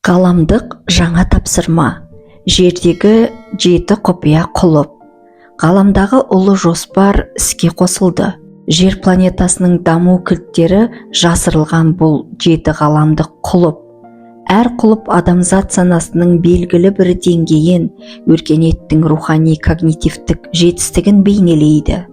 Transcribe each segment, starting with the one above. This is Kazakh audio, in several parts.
Ғаламдық жаңа тапсырма. Жердегі жеті құпия құлып. Ғаламдағы ұлы жоспар іске қосылды. Жер планетасының даму кілттері жасырылған бұл жеті ғаламдық құлып. Әр құлып адамзат санасының белгілі бір деңгейін, өркениеттің рухани когнитивтік жетістігін бейнелейді.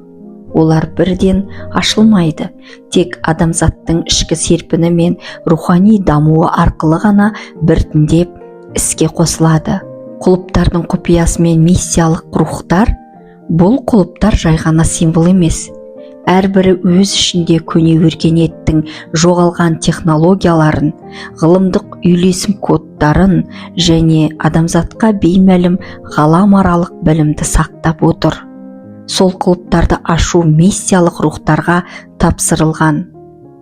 Олар бірден ашылмайды, тек адамзаттың ішкі серпіні мен рухани дамуы арқылы ғана біртіндеп іске қосылады. Құлыптардың құпиясы мен миссиялық рухтар. Бұл құлыптар жай ғана символ емес. Әрбірі өз ішінде көне өркениеттің жоғалған технологияларын, ғылымдық үйлесім кодтарын және адамзатқа беймәлім ғаламаралық білімді сақтап отыр. Сол құлыптарды ашу миссиялық рухтарға тапсырылған.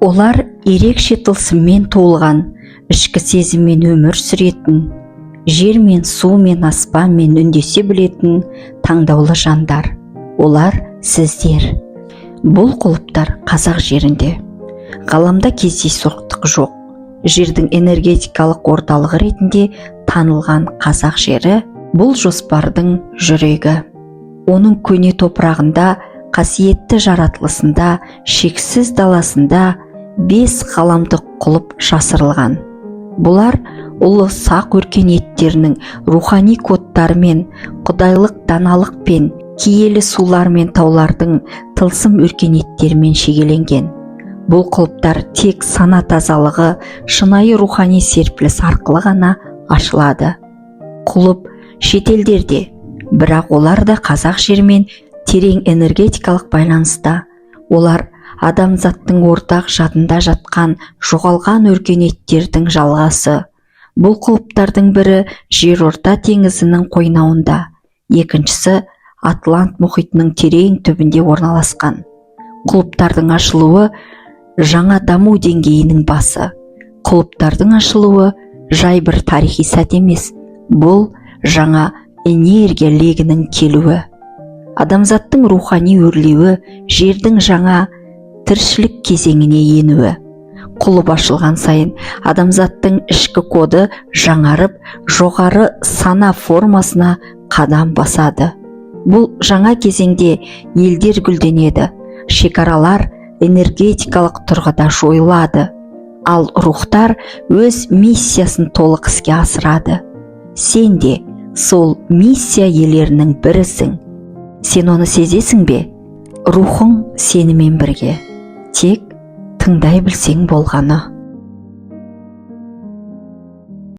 Олар ерекше тылсыммен толған ішкі сезіммен өмір сүретін, жер мен су мен аспанмен үндесе білетін таңдаулы жандар. Олар – сіздер. Бұл құлыптар қазақ жерінде. Ғаламда кездейсоқтық жоқ. Жердің энергетикалық орталығы ретінде танылған қазақ жері – бұл жоспардың жүрегі. Оның көне топырағында, қасиетті жаратылысында, шексіз даласында бес ғаламдық құлып жасырылған. Бұлар ұлы сақ өркениеттерінің рухани кодтарымен, құдайлық даналықпен, киелі сулар мен таулардың тылсым өркениеттерімен шегеленген. Бұл құлыптар тек сана тазалығы, шынайы рухани серпіліс арқылы ғана ашылады. Құлып шетелдерде, бірақ олар да қазақ жерімен терең энергетикалық байланыста. Олар – адамзаттың ортақ жадында жатқан жоғалған өркениеттердің жалғасы. Бұл құлыптардың бірі Жерорта теңізінің қойнауында, екіншісі Атлант мұхитының терең түбінде орналасқан. Құлыптардың ашылуы – жаңа даму деңгейінің басы. Құлыптардың ашылуы жай бір тарихи сәт емес, бұл – жаңа энергия легінің келуі, адамзаттың рухани өрлеуі, жердің жаңа тіршілік кезеңіне енуі. Құлып ашылған сайын адамзаттың ішкі коды жаңарып, жоғары сана формасына қадам басады. Бұл жаңа кезеңде елдер гүлденеді, шекаралар энергетикалық тұрғыда жойылады, ал рухтар өз миссиясын толық іске асырады. Сен де сол миссия иелерінің бірісің. Сен оны сезесің бе? Рухың сенімен бірге, тек тыңдай білсең болғаны.